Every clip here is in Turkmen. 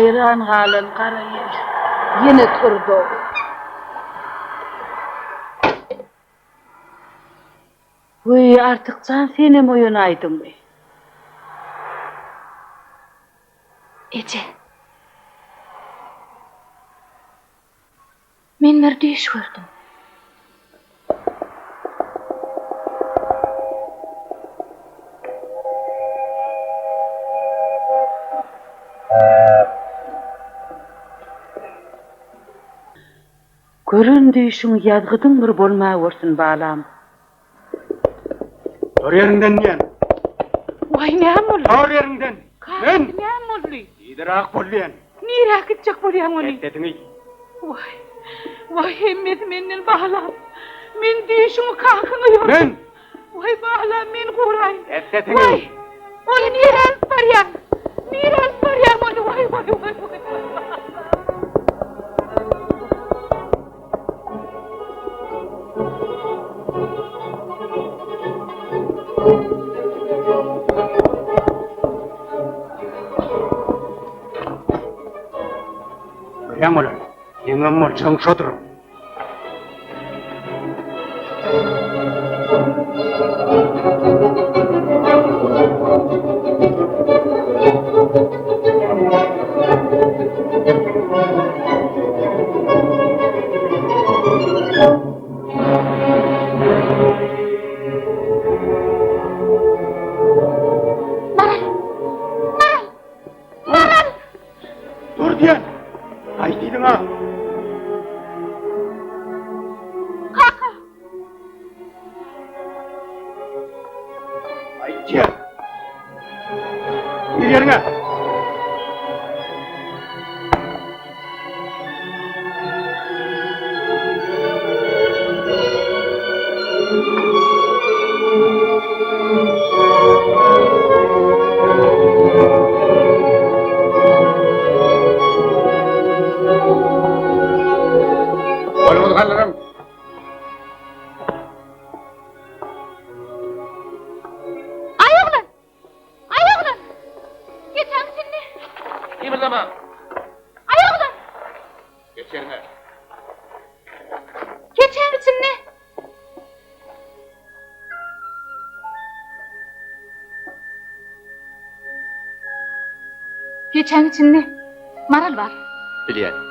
Haýran galan gara ýel ýene turdy. Wiý, Artyk jan, senem oýanaýdyňmy? Eje. Men bir düýş gördüm. Gören düýşüň ýazgydyň bir bolmawursun, balam. Dur ýeriňden diýen. Waý, näme boldy? Dur ýeriňden. Men. Näme boldy? Tiziräk bol diýen. Nirä gitjek bolýaň ony? Kes sesiňi. Waý, waý, hemmesi menden balam. Men düýşüňi kakaňa ýordum. Men. Waý, balam, meni goraý. Kes sesiňi. Waý, ony nirä alyp barýaň? Nirä alyp barýaň ony? Waý, waý, waý, waý. Görýäň olary, seňem boljagyň şodur. Maral! Maral! Maral! Dur diýen! Gaýt yzyňa! Kaka! Gaýt diýen! Gir ýeriňe! Goluňyzy galdyryň! Aý oglan! Aý oglan! Geçäň içinde! Gymyldama! Aý oglan! Geç ýeriňe! Keçäň içinde! Keçäň içinde maral bar. Bilýän.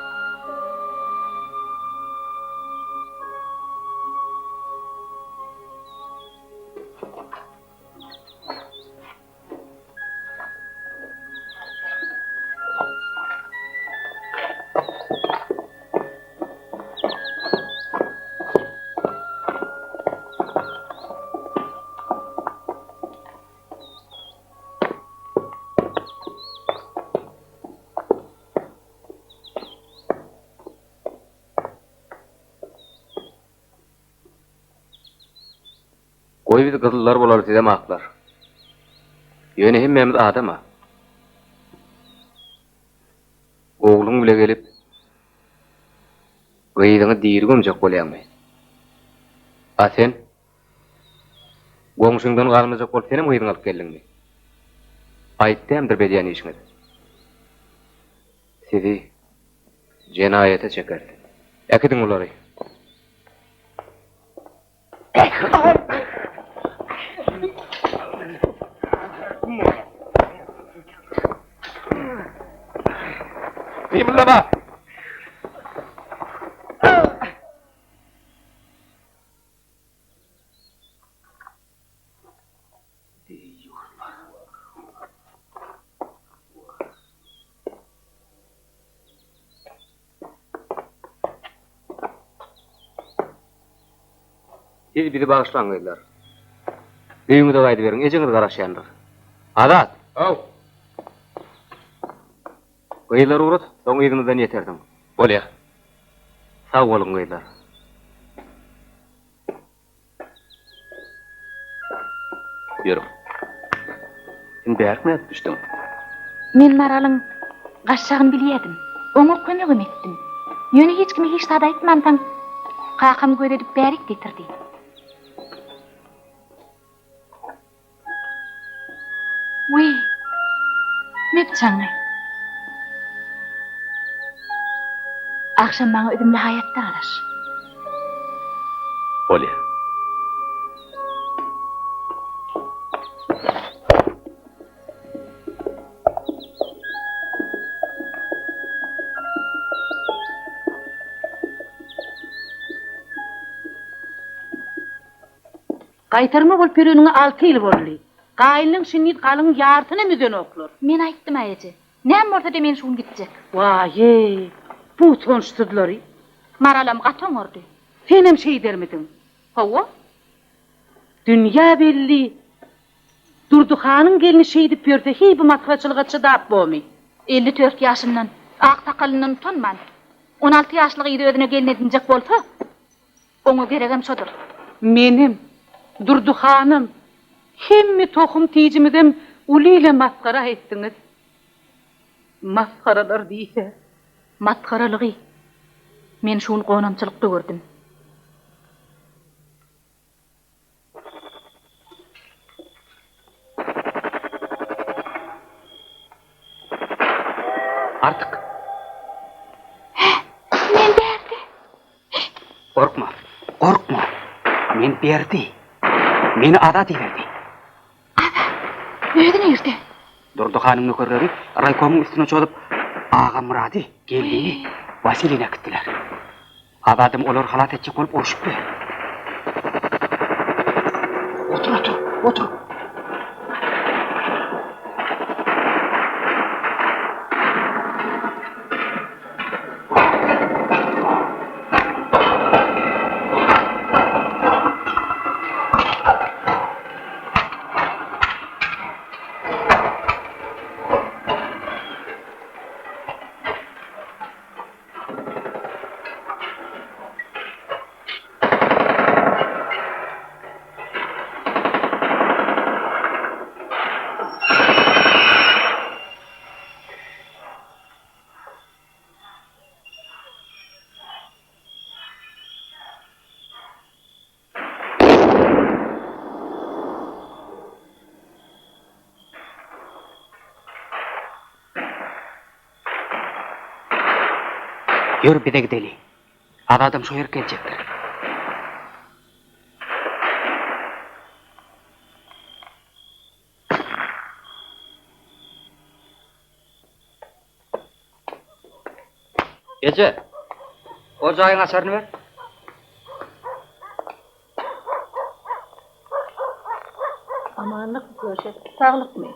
Goý biz gyzyllar bolaly sizem aklar. Ýöne hemmämiz adam-a. Ogluň bile gelip, gyzyňy diri gömjek bolýaňmy? A sen? Goňşyňdan galmajak bolup senem gyzyňy alyp geldiňmi? Aýyp dämdir bedýän işiňiz. Sizi jenaýata çekeris. Äkidiň bulary. Gymyldama! Siz bizi bagyşlaň gyzlar. Öýüňize gaýdyberiň, ejeňiz garaşýandyr. Azat! Haw! Gyzlary ugrat, soň yzymyzdan ýetersiň. Bolýa. Sag boluň gyzlar. Ýörüň. Sen bärik nädip düşdüň? Men Maralyň gaçjagyny bilýädim. Oňa kömegem etdim. Ýöne hiç kime hiç zat aýtmansoň, kakam göz edip bärik getirdi. Wiý, mepjaňy. Agşam maňa üzümli haýatda garaş. Bolýa. Gaýtarma bolup ýöreniňe alty ýyl boldy. Gaýynyň şindiz galyň ýarsynam üzenoklar. Men aýtdym-a eje. Näme bolsa-da men şu gün gitjek. Waý-eý, bu utançsyzlary. Maralam gaty oňardy. Senem şeýdermidiň? Hawa. Dünýä belli, Durdy hanyň gelni şeýdip ýörse, heý bu masgaraçylyga çydap bomy? 54 ýaşyndan, ak sakalyndan utanman, 16 ýaşly gyzy özüne gelin edinjek bolsa, oňa geregem şodur. Menem, Durdy hanam, hemme tohum-tijimizem uly ile masgara etdiňiz. Masgaralar diýse. Masgaralygy men şu gün gonamçylykda gördüm. Artyk. Hä, men bärde. Gorkma, gorkma. Men Berdi. Meni Azat iberdi. Azat, özi nirde? Durdy hanyň nökerleri raýkomyň üstüne çozup, Agamyrady, Geldini, Wasilini äkitdiler. Azadam olary halas etjek bolup urşupdy. Otur, otur, otur. Ýör bize gideli. Azadam şo ýerik geljekdir. Eje, o jaýyň açaryny ber. Amanlykmy köşek, saglykmy?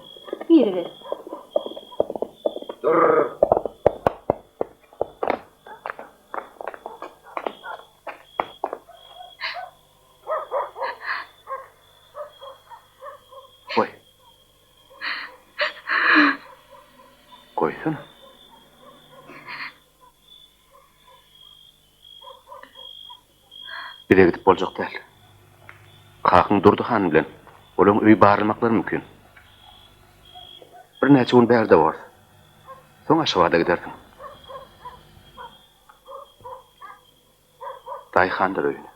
Giriber. Dur. Goý. Goýsana. Bize gidip boljak däl. Kakyň Durdy han bilen olaň öýi barlamaklary mümkin. Birnäçe gün bärde borus. Soň Aşgabada gidersiň. Daýhandyr öýüne.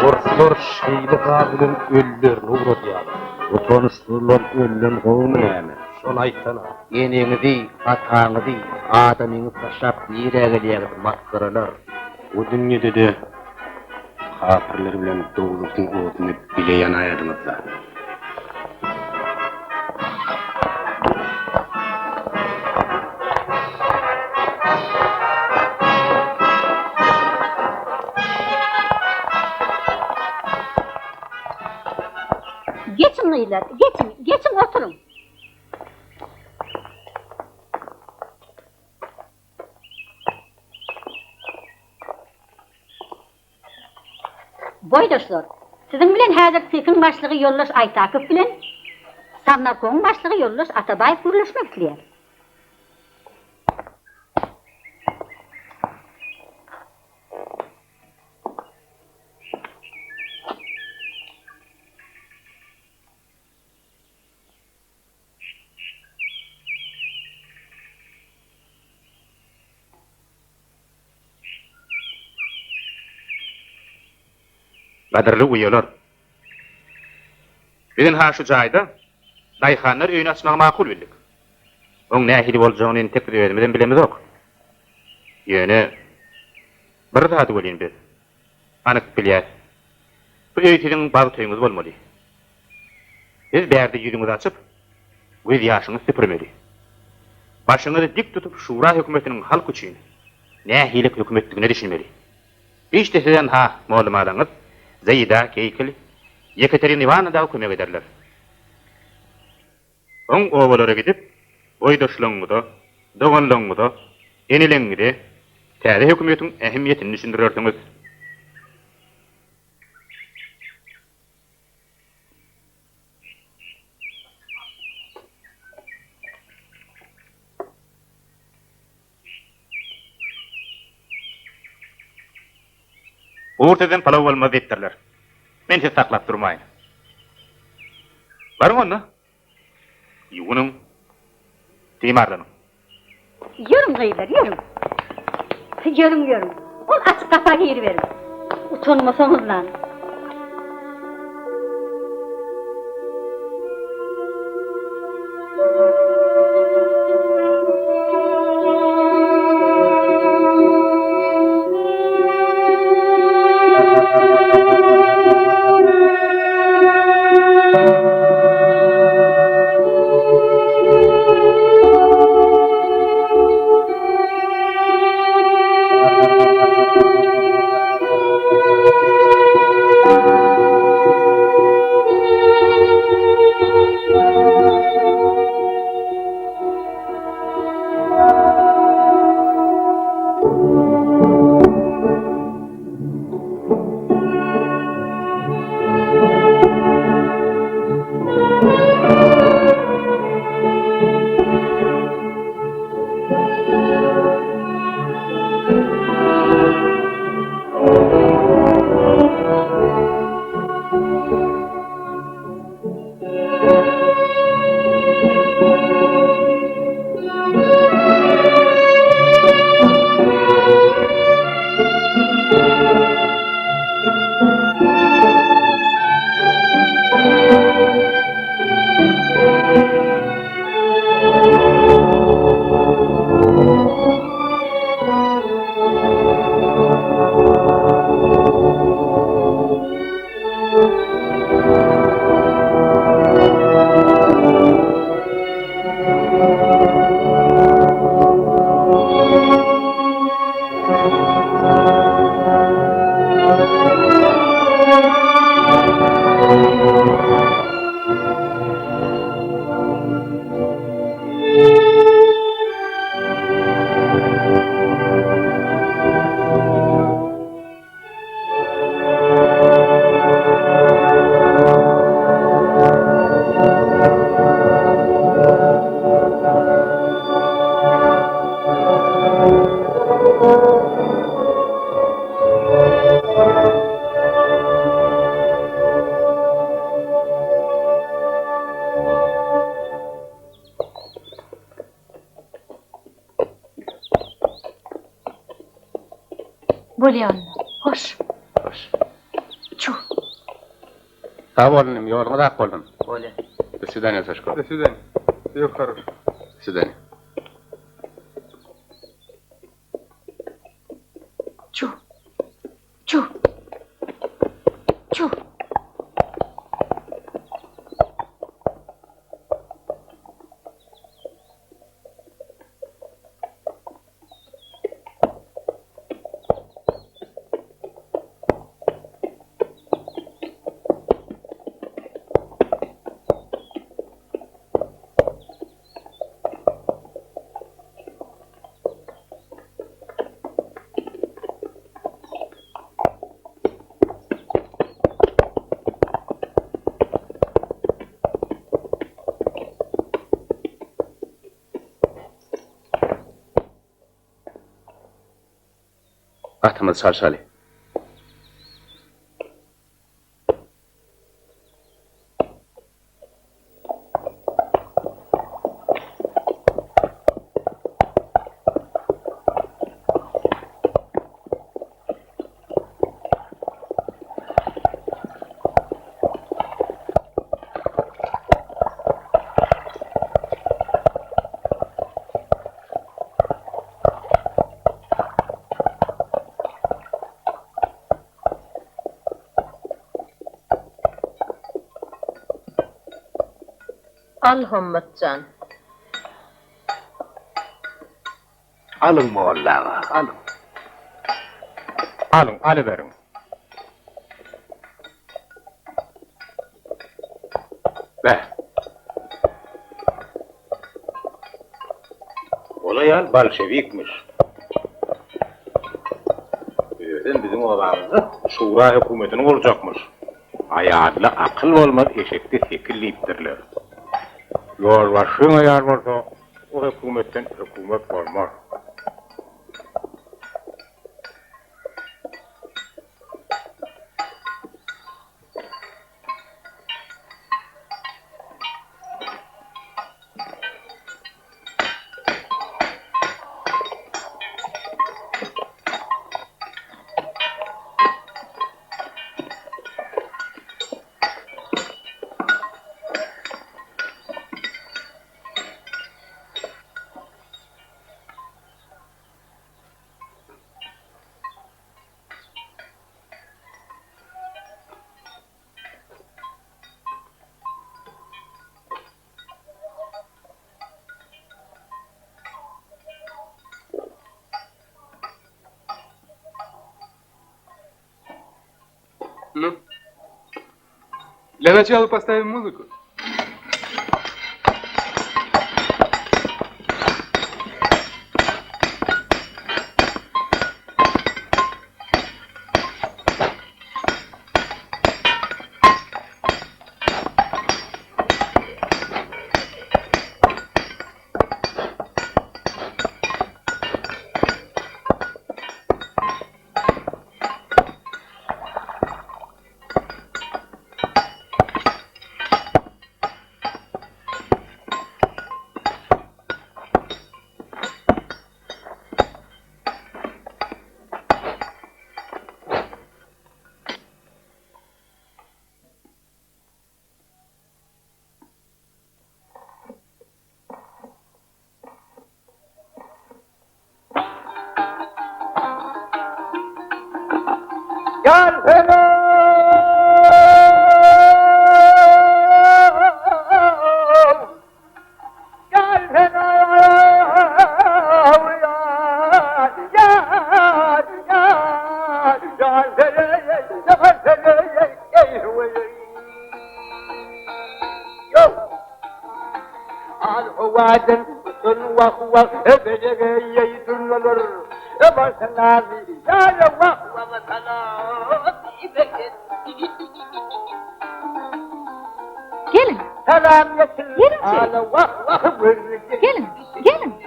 Orslar şeýle gaz bilen ölülerini ugradýarlar. Utançsyzlar ölden gowumy näme? Şony aýtsana. Eneňizi, ataňyzy, adamyňyzy taşlap nirä gelýäňiz masgaralar. O dünýede-de kapyrlar bilen dowzahyň oduny bile ýanaýadyňyzda. Geçiň gyzlar, geçiň, geçiň oturyň. Boýdaşlar, siziň bilen häzir sehiň başlygy ýoldaş Aýtakow bilen Sovnarkomyň başlygy ýoldaş Atabaýew gürleşmek isleýär. Gadyrly uýalar! Biz ynha şu jaýda daýhanlar öýüni açmagy makul bildik. Oň nähili boljagyny entek biz özümizem bilemizok. Ýöne bir zady welin biz anyk bilýäs. Bu öý siziň bagt öýüňiz bolmaly. Siz bärde ýüzüňizi açyp, gözýaşyňyzy süpürmeli. Başyňyzy dik tutup şura hökümetiniň halk üçin nähili hökümetdigine düşünmeli. Işde size ynha mollumalaryňyz Zaida, Keýkil, Ýekaterina Iwanowna dagy kömek ederler. Soň obalara gidip, boýdaşlaryňyza, doganlaryňyza, eneleriňize täze hökümetiň ähmiýetini düşündirersiňiz. Gurt sözden palaw bolmaz diýipdirler. Men sizi saklap durmaýyn. Baryň onda. Ýuwunyň. Timarlanyň. Ýörüň gyzlar, ýörüň. Ýörüň, ýörüň. Ol açyk gapa giriberiň. Utanmasaňyzlan. Bolýa onda. Hoş. Hoş. Çuh. Sag bol inim, ýoluňyz ak bolsun. Bolýa. Do swidaniýa, Saşko. Do swidaniýa. Wsego haroşego. Do swidaniýa. Çuh. Çuh. Çuh. Atymyzy çalşaly. Al, Hommat jan. Alyň, molla aga, alyň. Alyň, alyberiň. Beh. Ol aýal bolşewikmiş. Özem biziň obamyzda şura hökümetini gurjakmyş. Aýalda akyl bolmaz, eşekde sekil diýipdirler. Ýolbaşçyň aýaly bolsa, o hökümetden hökümet bolmaz. Ну, для начала поставим музыку. Geliň. Geliň içeri. Geliň, geliň.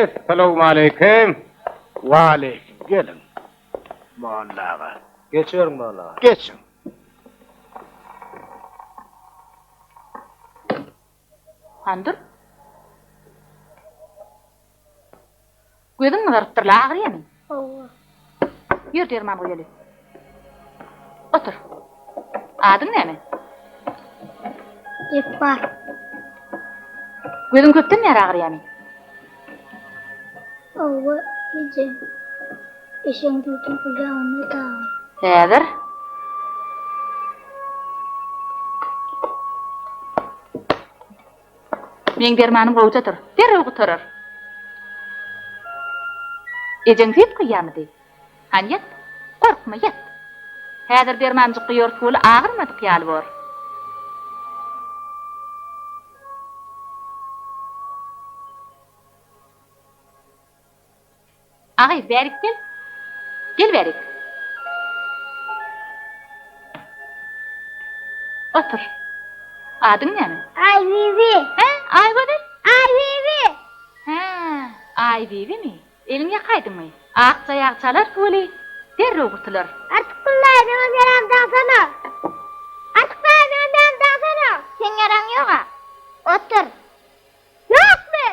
Essalawmaleýkim. Waleýkim, geliň. Molla aga. Geçiberiň molla aga. Geçiň. Hany dur. Gözüň gyzarypdyr-la, agyrýamy? Hawa. Ýör derman guýaly. Otur. Adyň näme? Jepbar. Gözüň köpden bäri agyrýamy? Hawa, eje. Eşegiň süýdüni guýýan dagy. Häzir. Meň dermanym gowjadyr. Derrew gutarar. Ejeň süýt guýýarmydy? Hany ýat. Gorkma, ýat. Häzir dermanjyk guýarys weli agyrmadyk ýaly bor. A gyz, bärik gel. Gel bärik. Otur. Adyň näme? Aýbibi. Hä, Aýgözel? Aýbibi. Hä, Aýbibimi? Eliňi ýakaýdyňmy? Akja ýag çalarys weli, derrew gutular. Artykgullaý, meňem ýaramy daňsana. Artyk daýy, meňem ýaramy daňsana. Seň ýaraň ýog-a. Otur. Ýokmy?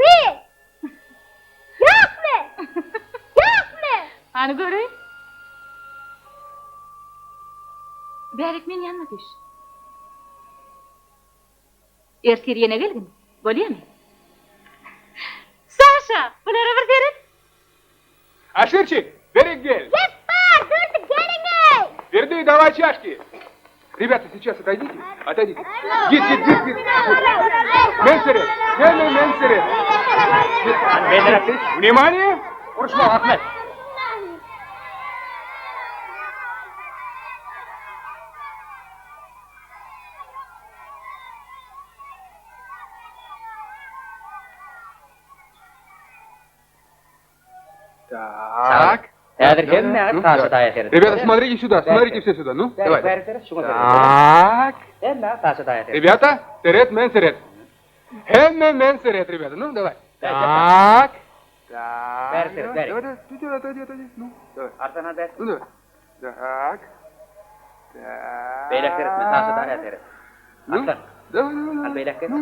Wi! Ýokmy? Ýokmy? Hany göreýin. Bäbek meň ýanyma düş. Ertir ýene gelgin, bolýamy? Saşa, bulara bir seret. Aşyrçik, berik gel. Gep bar, Durdy geliň-eý! Berdi, daway çaşki. Rебята, сейчас отойдите, отойдите. Git, git, git, git. Men seret, hemme men seret. Внимание! Uruşma, Ahmet. Tak. Häzir hemmäňiz Saşa daýa seret. Ребята, смотрите сюда, смотрите все сюда. Ну, давай. Так. Hemmäňiz Saşa daýa seret. Ребята, seret, men seret. Hemme men seret, ребята. Ну, давай. Так. Так. Bäri seret, bäri. Давай, давай, давай, отойди, отойди. Ну, давай. Arslan bäri. Ну, давай. Так. Так. Beýlek seretme, Saşa daýa seret. Ну, Arslan. давай, давай, давай. Al beýlek seret. Ну.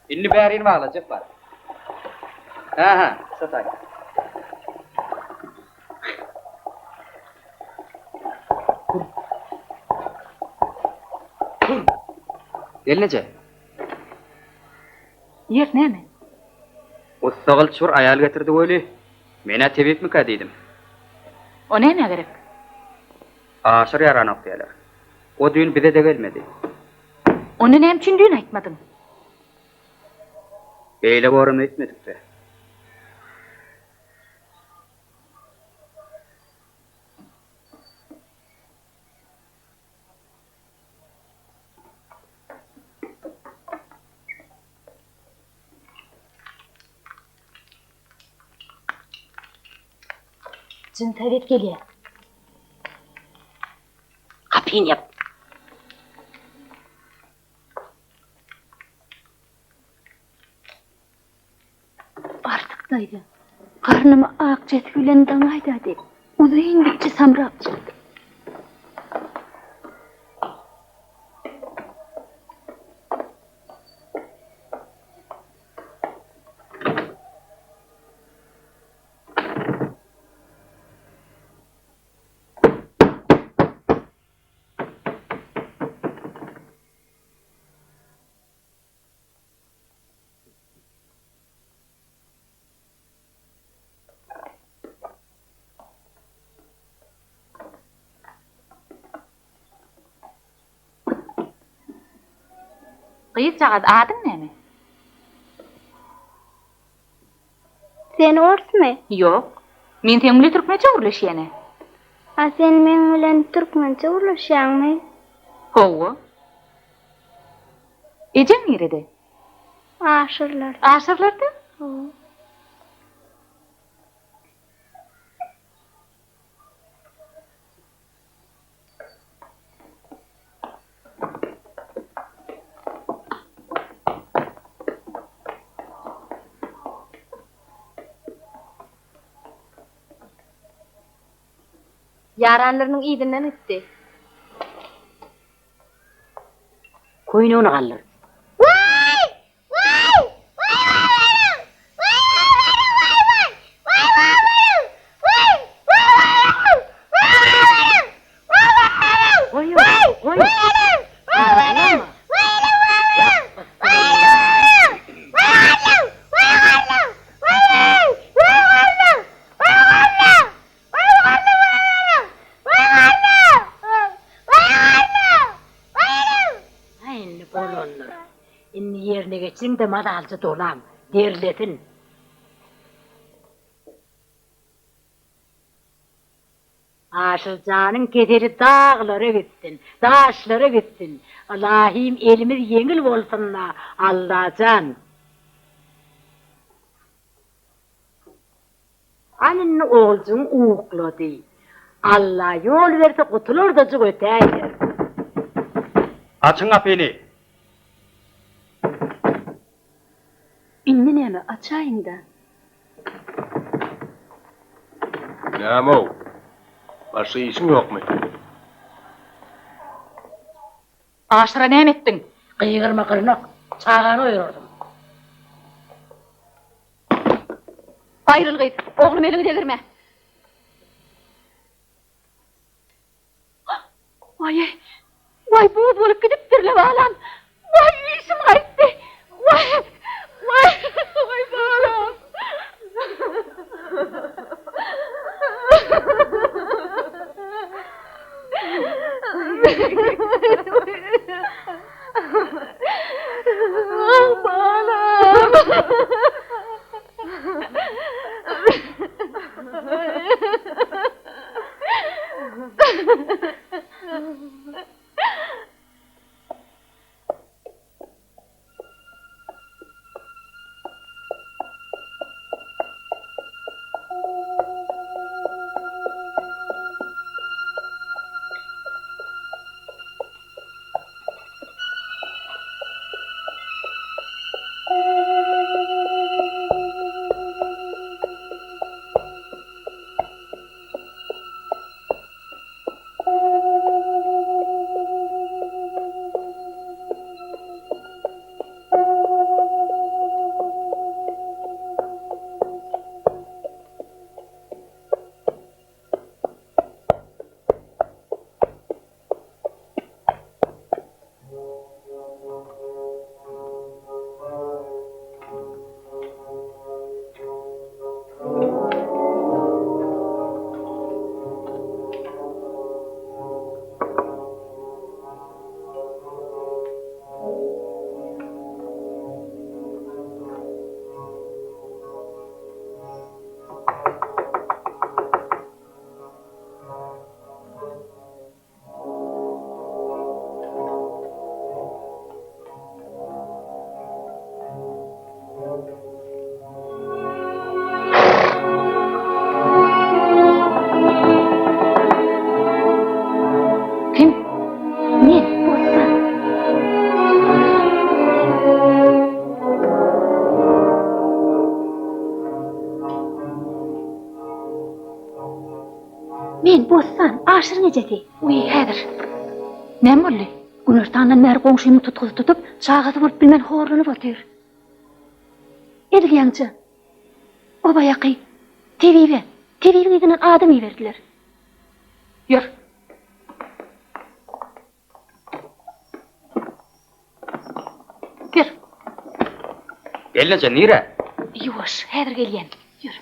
Indi bärini baglajak bar. Aha, şu taý. Gelneje. Ýer näme? Ussa Gylyç bir aýal getirdi weli, men-ä tebipmikä diýdim. O nämä gerek? Aşyr ýaranok diýýäler. O düýn bize-de gelmedi. Onda näme üçin düýn aýtmadyň? Beýle boram öýtmedik-dä. Jynsowet gelýär. Gapyny ýap. Artyk daýza, garnymy ak jesik bilen daňaýda diýip, uzyn gije samrap çykdy. Gyzjagaz, adyň näme? Sen orsmy? Ýok. Men seň bilen türkmençe gürleşýän-ä. A sen meň bilen türkmençe gürleşýäňmi? Hawa. Ejeň nirede? Aşyrlarda. Aşyrlarda? Hawa. Ýaranlarynyň yzyndan gitdi. Köýnegini galdyr. Waý! Waý! Waý waý waý waý waý waý waý waý waý waý waý waý Goý, goý. Aý indi bolandyr. Indi ýerine geçiň-de mazalyja dolaň, derlesin. Aşyr janyň keseli daglara gitsin, daşlara gitsin. Ylahym elimiz ýeňil bolsun-da, Allajan. Al indi oguljygyň uklady. Alla ýol berse gutulardajyk ötäýer. Açyň gapyny! Indi näme, açaýyň-da. Näme-ow? Başga işiň ýokmy? Aşyra näme etdiň? Gygyrma gyrnak, çagany oýararsyň. Aýryl gyz, oglum eliňi degirme. Waý-eý, waý buz bolup gidipdir-le balam. Waý işim gaýtdy. Waý, waý, waý balam. Ah balam. Kim? Men, Bossan. Men, Bossan, Aşyryň ejesi. Wiý, häzir. Näme boldy? Günortandan bäri goňşymyň tutgusy tutup, çagasy bolup bilmän horlanyp otyr. Edil ýaňja. O baýaky tebibe, tebibiň yzyndan adam iberdiler. Ýör. Ýör. Gelneje, nirä? Ýuwaş, häzir gelýän. Ýör.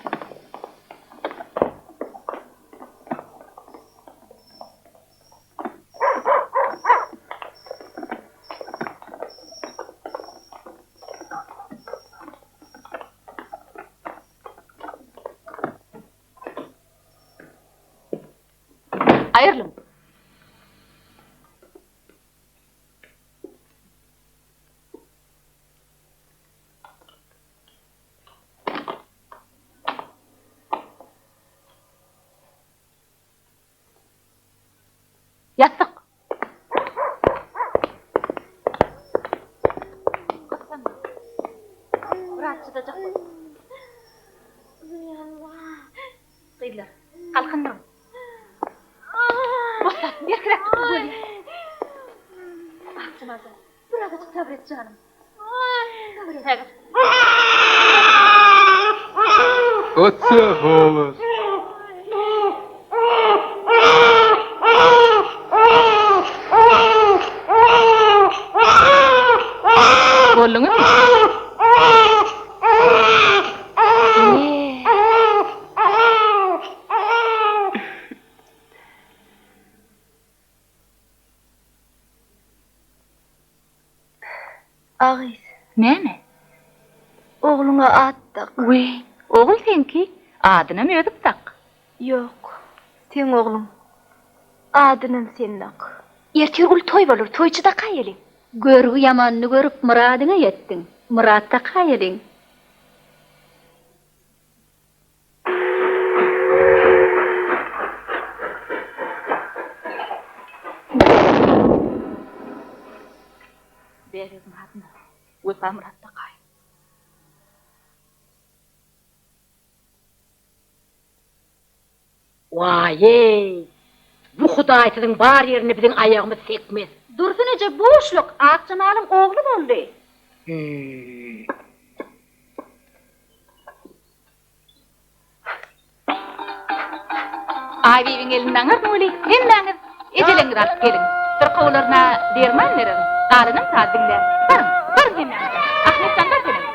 Aýrylyň. Ýassyk. Gyssanma. Biraz çydajak bol. Gyzlar, galkyndyryň. Bossan, berkiräk tutun bolýar. Akjamal jan, birazajyk sabyr et janym. Sabyr et. Häzir. Otsa gowy. Bolduňyzmy? Agyz. Näme? Ogluňa at dak. Weý, ogul seňki, adynam özüň dak. Ýok, seň ogluň, adynam sen dak. Ertir uly toý bolar, toýçy dakaýalyň. Görgi ýamanyny görüp myradyňa ýetdiň, myrat dakaýalyň. Bäbegiň adyna Wepamyrat dakaý. Waý-eý! Bu hudaýsyzyň bar ýerinde biziň aýagymyz sekmez. Dursun eje buşluk, Akjemalyň ogly boldy. Aýbibiň elini aňardyň weli, hemmäňiz ejeleňizi alyp geliň. Syrkawlaryna derman bererin, galanam saz diňlär. Baryň, baryň hemmäňiz. Ahmet jan bar senem.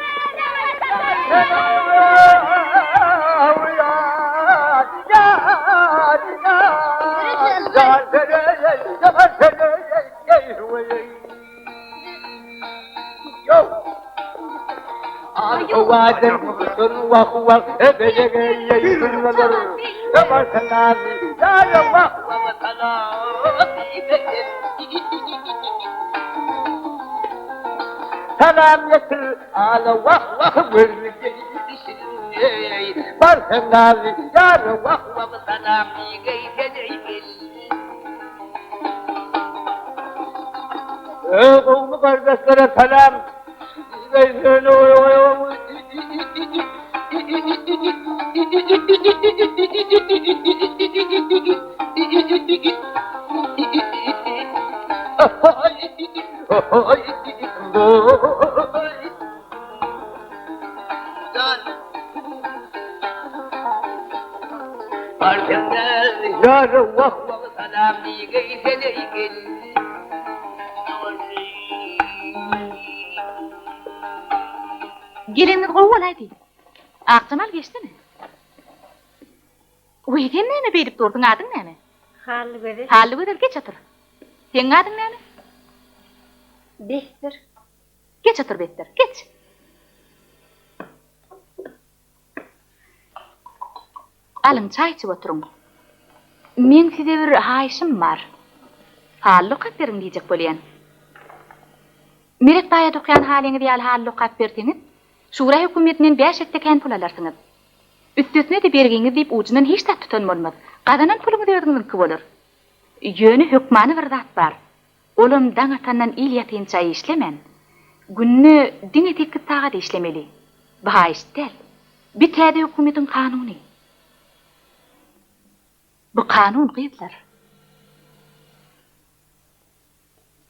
Geleniňiz gowy bolaýdy. Akjemal geçdimi? Weý, sen näme beýdip dursuň, adyň näme? Hallygözel. Hallygözel, geç otur. Seň adyň näme? Besdir. Geç otur, Besdir, geç. Alyň, çaý içip oturyň. Meň size bir haýyşym bar. Haly okap beriň diýjek bolýan. Meret baýa dokýan halyňyz ýaly haly dokap berseňiz, şura hökümetinden bäş esse kän pul alarsyňyz. Üstesine-de bergiňiz diýip ujundan hiç zat tutan bolmaz. Gazanan puluňyz özüňiziňki bolar. Ýöne hökmany bir zat bar. Olam daň atandan il ýatynça işlemän, günde diňe sekiz sagat işlemeli. Bu haýyşt däl. Bi täze hökümetiň kanuny. Bu kanun, gyzlar.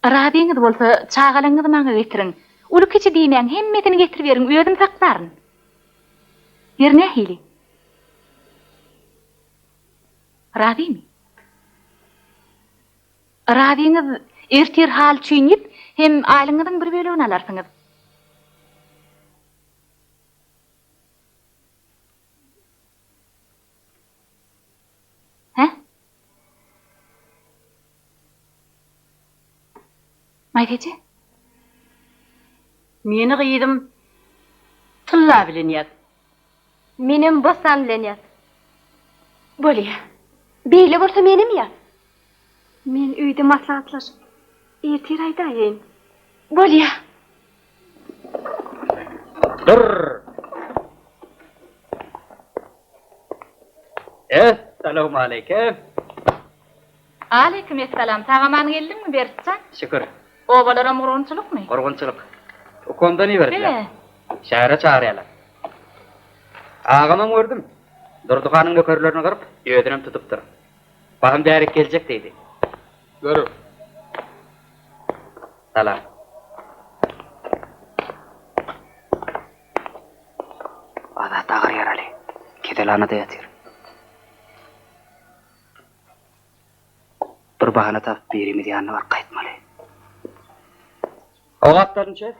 Razyňyz bolsa, çagalaňyzy maňa getiriň. Uly-kiçi diýmäň, hemmesini getiriberiň, özüm saklaryn. Ýeri nähili? Razymy? Razyňyz ertir haly üçin ýüp hem aýlygyňyzyň bir bölegini alarsyňyz. Hä? Maýsa eje? Meni gyzym Tylla bilen ýaz. Menem Bossan bilen ýaz. Bolýa. Beýle bolsa menem ýaz. Men öýde maslahatlaşyp, ertir aýdaýaýyn. Bolýa. Dur! Essalawmaleýkim. Aleýkim essalam. Sag-aman geldiňmi, Berkjan? Şükür. Obalaram gurgunçylykmy? Gurgunçylyk. Ukomdan iberdiler. Be. Şähere çagyrýarlar. Agamam gördüm. Durdy hanyň nökerlerini gyryp, özünem tutupdyr. Bahym bärik geljek diýdi. Zerur. Salam. Azat agyr ýaraly. Keselhanada ýatyr. Bir bahana tapyp birimiz ýanyna baryp gaýtmaly. O gapdalyny çöz.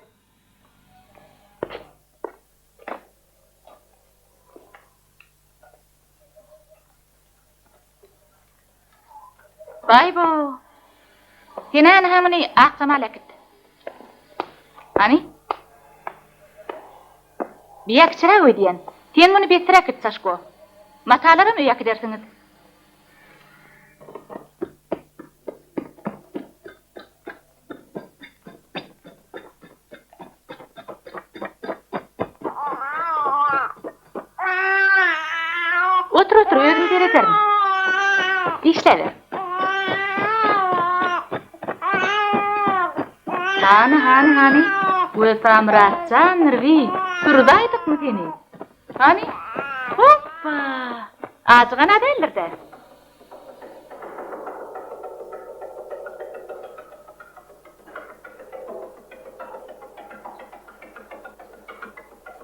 Baý-bo! Sen änä muny Akjemal äkit. Hany? Biýä kiçiräk öýdýän. Sen muny besdir äkit, Saşko. Matalaram öýe äkidersiňiz. Otur, otur, özüm serederin. Işläber. Hany, hany, hany, Wepa Myrat jan, nirwi, turzaýdykmy seni? Hany, hoppa! Ajygan-a däldir-dä?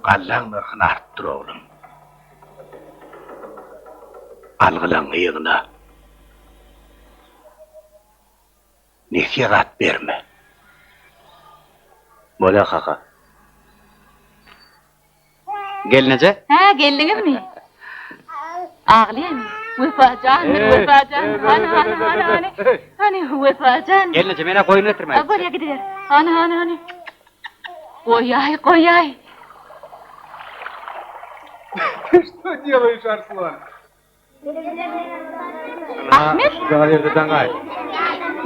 Gallaň nyrhyny artdyr oglum. Algylaňňy ýygna. Nesýe zat berme. Bolýa kaka. Gelneje. Hä, geldiňizmi? Aglaýamy? Wepa jan, Wepa jan, hany, hany, hany, hany, hany, Wepa jan. Gelneje, men-ä goýun getirmäge. Bolýa, gidiber. Hany, hany, hany. Goýaý, goýaý. Ты что делаешь, Арслан? Ahmet!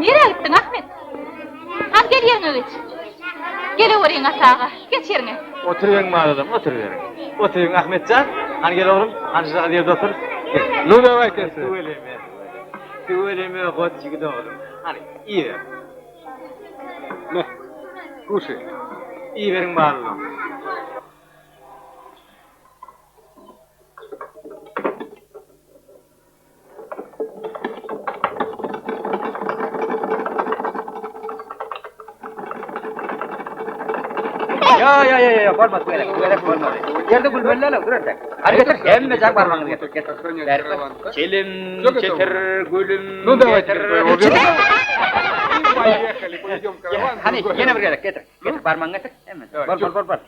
Nirä gitdiň, Ahmet? Hany gel ýeriňe geç. Geleweriň ata aga, geç ýeriňe. Oturyberiň balalarym, oturyberiň. Oturyň Ahmet jan. Hany gel oglum, hany şu ýerde otur. Gel. Nu daway kese. Tüweleme. Tüweleme goç ýigit oglum. Hany, iýiber. Ne, kuşay. Iýiberiň balalarym. Ýa ýa ýa ýa bolmaz bu gezek, bu gezek bolmaz. Ýerde gül belläle dur entek. Hadi getir, hemme jag barmagyňyzy getir, getir. Çilim çetir, gülüm Ну давайте getir. твоего верно. Поехали, поведем караван. Hany ýene bir gezek getir. Getir barmagyňy getir. Hemme. Bol bol bol bol.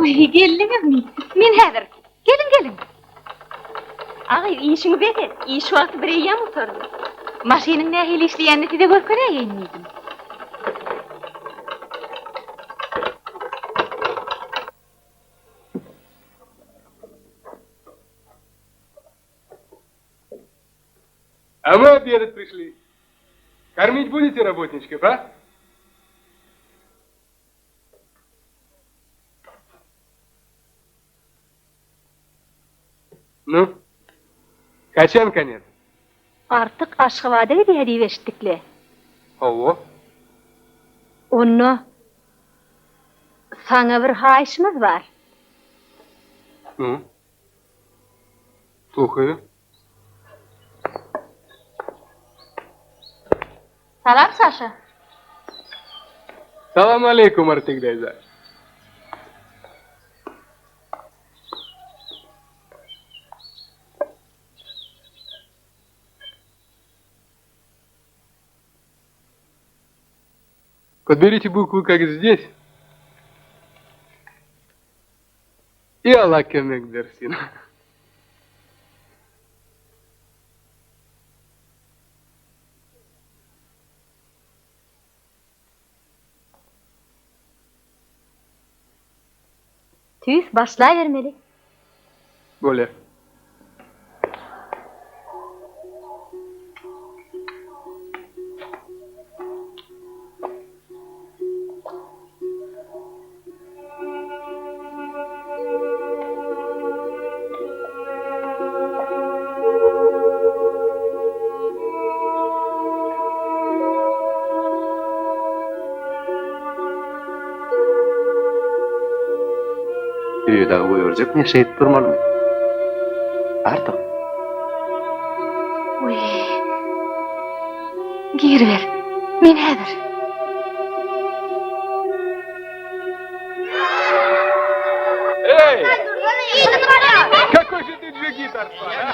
Wiý, geldiňizmi? Men häzir. Geliň, geliň. Agy, işiňi bes et. Iş wagty bir eýýäm gutardy. Maşynyň nähili işleýänini size görkezäýeýin diýdim. А мы обедать пришли. Кормить будете работничков, а? Ну, haçan konec? Artyk Aşgabada gidýär diýip eşitdik-le. Hawa. Onda saňa bir haýyşymyz bar. Nu, Sluhaýu. Salam Saşa. Salam aleýkum Artyk daýza. Подберите буквы, как здесь. И Alla kömek bersin. Tüýs başlabermeli. Bolýar. Öýe dagy goýberjekmi ýa şeýdip durmalymy? Artyk. Wiý. Giriber. Men häzir. Eý! Kakoý že ty džigit, Arslan, a?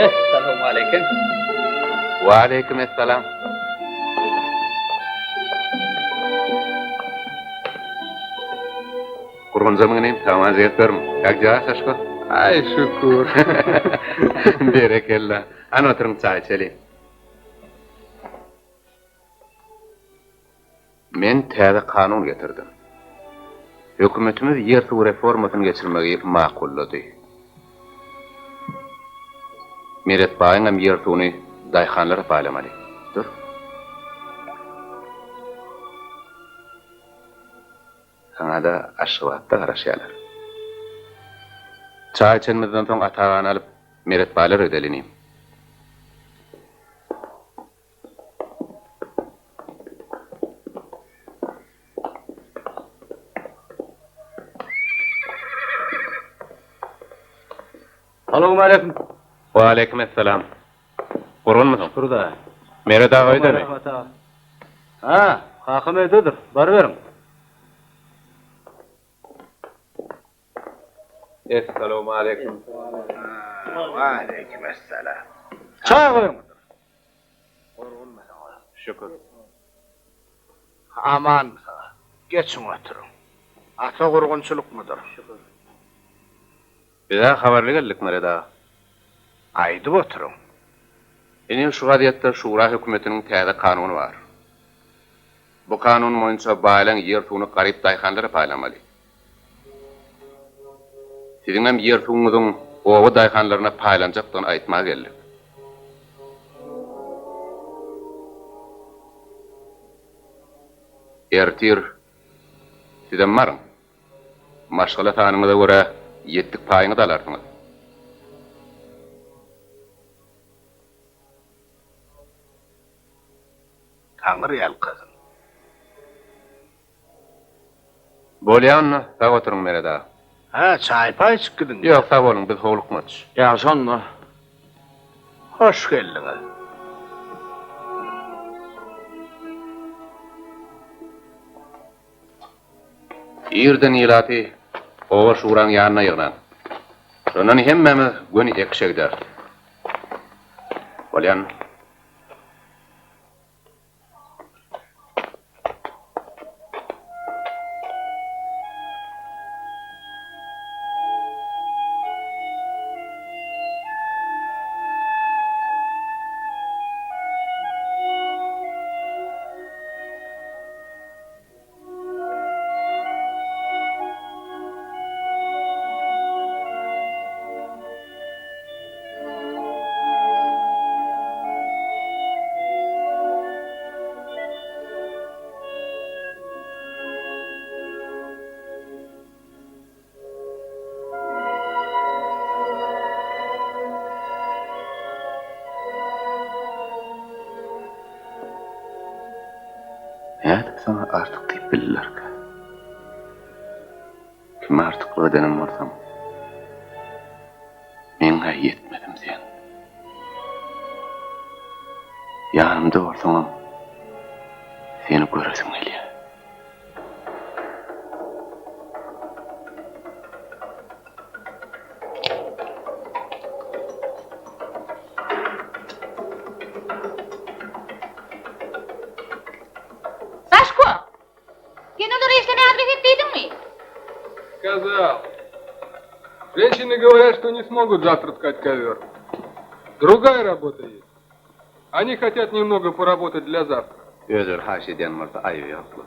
Essalawmaleýkim. Waleýkim essalam. Gurgunjamyň inim, saňa jetlermi? Как дела, Сашко? Aý, şükür. Berekella. Hany oturyň çaý içeliň. Men täze kanun getirdim. Hökümetimiz ýer-suw reformasyny geçirmegi makullady. Meret baýyňam ýer-suwuny daýhanlara paýlamaly. Dur. Saňa-da Aşgabatda garaşýarlar. Çaý içenimizden soň Ata agany alyp, Meret baýlara gideli inim. Salowmaleýkim. Waleýkim essalam. Gurgunmysyň? Şükür-dä. Meret aga öýdemi? Hä, kakam öýdedir. Baryberiň. Essalawmaleýkim. Waleýkim essalam. Çaý goýuň. Şükür. Amanmysyňyz? Geçiň oturyň. Ata gurgunçylykmydyr? Şükür. Biz-ä habarly geldik, Meret aga. Aýdyp oturyň. Ine, şu gazetde şura hökümetiniň täze kanuny bar. Bu kanun boýunça baýlaň ýer-suwuny garyp daýhanlara paýlamaly. Siziňem ýer-suwuňyzyň oba daýhanlaryna paýlanjakdygyny aýtmaga geldik. Ertir sizem baryň. Maşgala sanyňyza görä ýetdik paýyňyzy alarsyňyz. Taňry ýalkasyn. Bolýa onda, sag oturyň Meret aga. Hä, çaý-paý içip gidiň. Ýok, sag boluň, biz howlukmaç. Ýagşy onda. Hoş geldiňiz. Irden ilaty oba şuraň ýanyna ýygnaň. Şondan hemmämiz göni ekişe gideris. Bolýamy? Nädip saňa artyk diýip bildilerkä? Kime artyklyk edenem bolsaň, meň-hä ýetmezim sen. Ýanymda bolsaňam, seni göresim gelýär. Daşko! Sen olara işlemäge bes et diýdiňmi? Сказал. Женщины говорят, что не смогут завтра ткать ковер. Другая работа есть. Они хотят немного поработать для завтра. Özleri haýyş edýän bolsa aýby ýokla.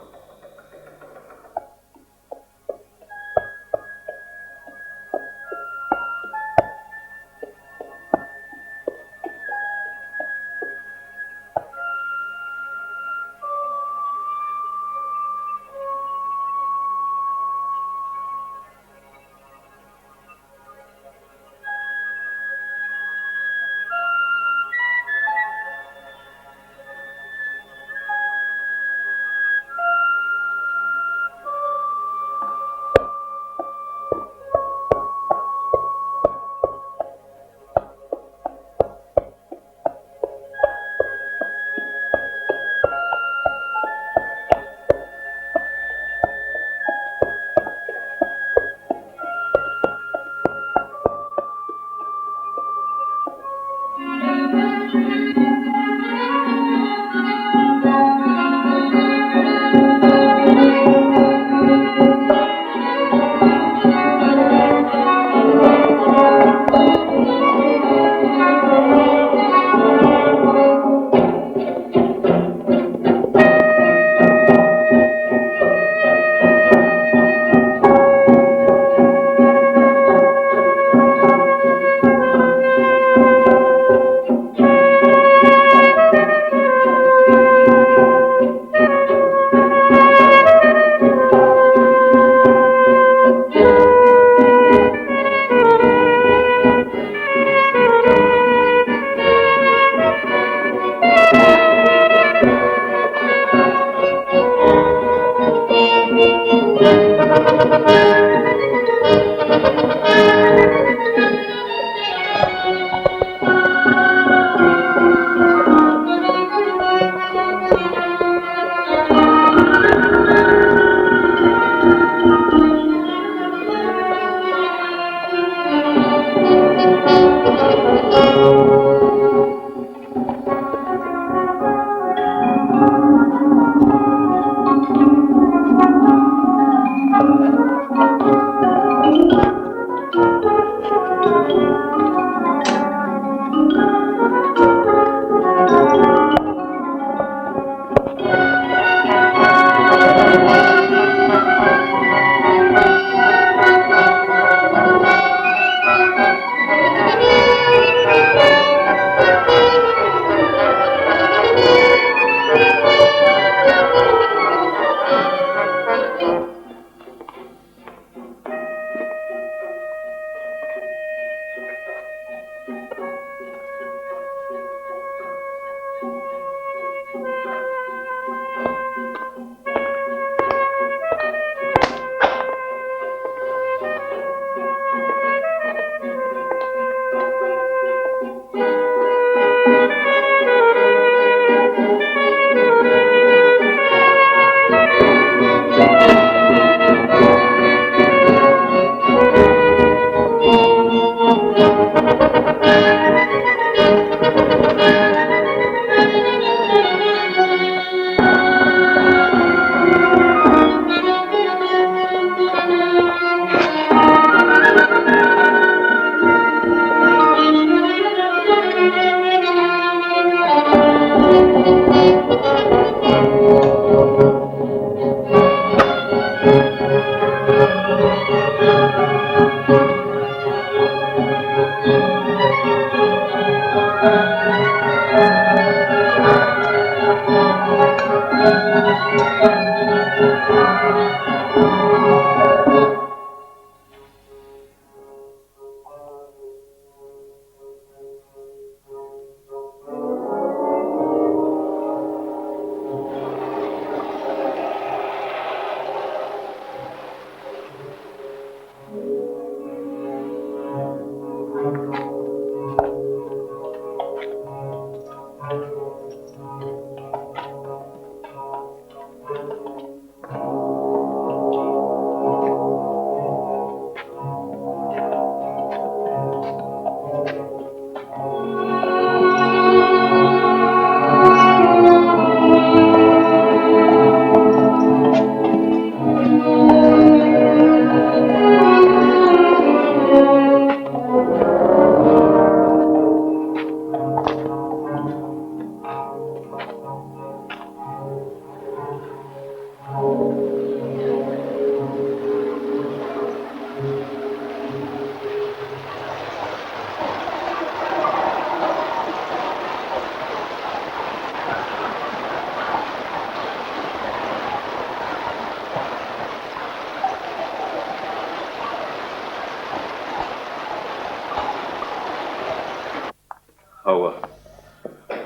Hawa.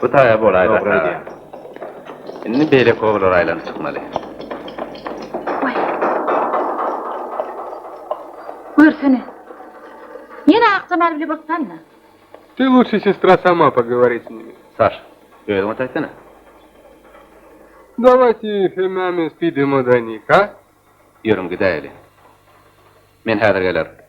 Bu taýa bolaýdy. Dogry aýdýaň. Indi beýleki obalara aýlanyp çykmaly. Waý. Görsene. Ýene Akjemal bile bossanna. Ты лучше, сестра, сама поговори с ними. Saş, özüň otaýsana. Давайте hemmämiz pidemo до них, a? Ýörüň gidäýeli. Men häzir gelerin.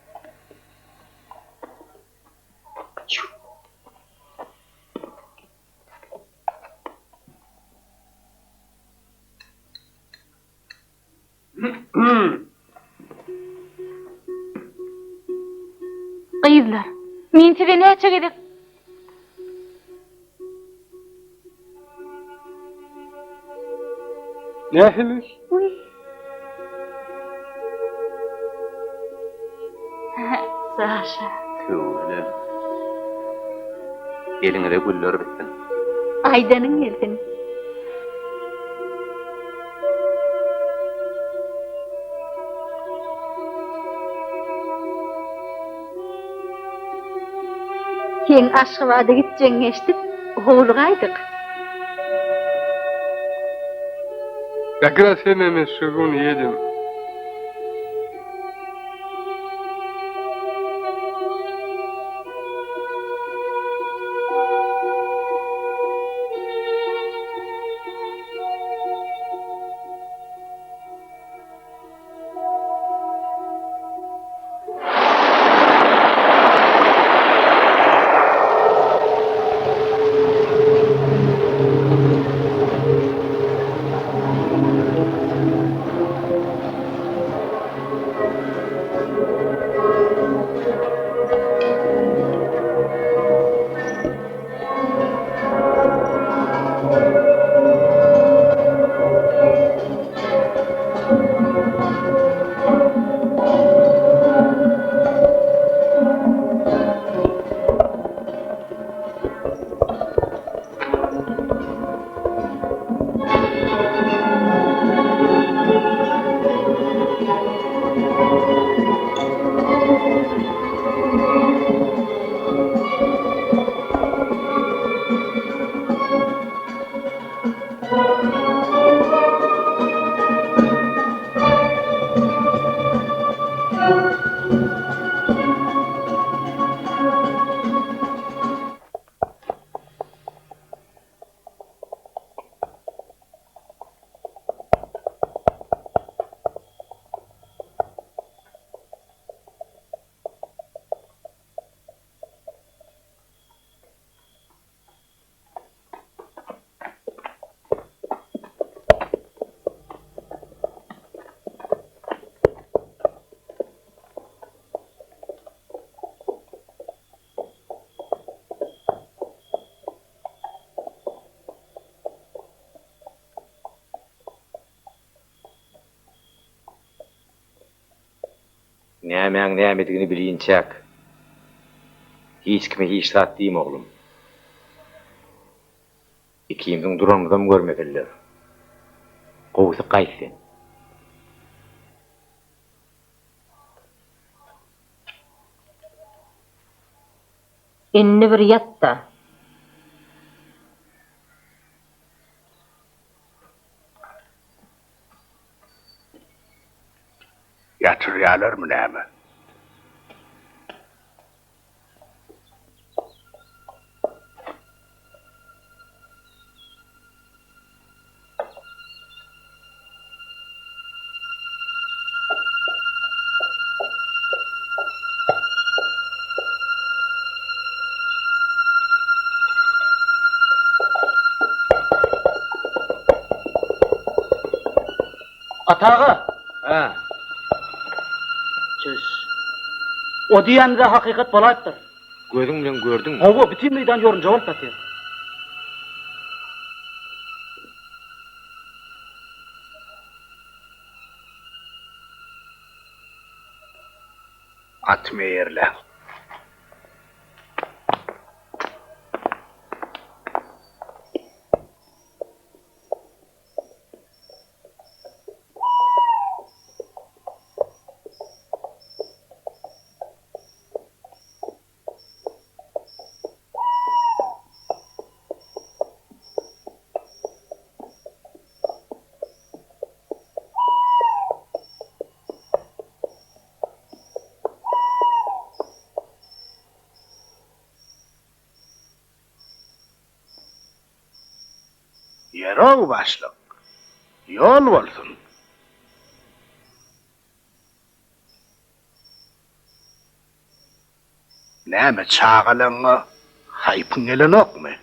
Gyzlar, men size näçe gezek. Nähili? Saşa. Tüweleme. Eliňize güller bitsin. Aýdanyň gelsin. Seň Aşgabada gitjegiňi eşidip, howlugaýdyk. Как раз hememiz şu gün ýedim. Nämäň nämedigini bilinçäk, hiç kime hiç zat diýme, oglum. Ikimiziň duranymyzam görmesinler. Gowusy gaýt sen. Indi bir ýat-da. Ýatyrýarlarmy näme? Ata aga! Hä. Çüş. O diýýäniňiz-ä hakykat bolaýypdyr. Gözüň bilen gördüňmi? Hawa, bütin meýdan ýorunja bolup ýatyr. Atymy eýerläň. Ýerow başlyk, ýol bolsun! Näme, çagalaňňa haýpyň gelenokmy?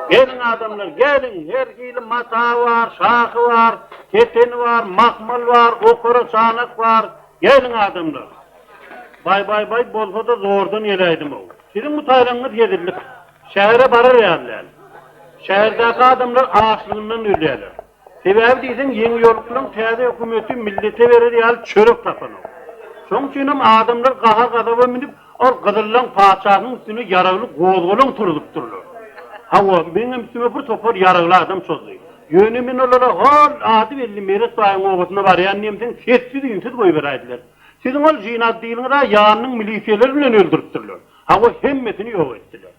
Geliň adamlar, geliň, her hili mata bar, şahy bar, keteni bar, mahmal bar, okara çanak bar. Geliň adamlar. Baý baý baý bolsa-da zordan geläýdim-ow. Siziň bu taýlaňyz hezillik. Şähere barar ýaly däl. Şäherdäki adamlar açlygyndan ölýärler. Sebäbi diýseň ýeňiýoluklyň täze hökümeti millete berer ýaly çörek tapanok. Şoň üçinem adamlar gahar-gazaba münüp, ol gyzyllaň patyşasynyň üstüne ýaragly gozgalaň turuzupdyrlar. Hawa, meňem üstüme bir topar ýaragly adam çozdy. Ýöne men olara hol ady belli Meret baýyň obasyna barýan diýemseň sessiz-üýnsüz goýberäýdiler. Siziň ol Jynaddiniňiz-ä ýanynyň milisiýaleri bilen öldüripdirler. Hawa, hemmesini ýok etdiler.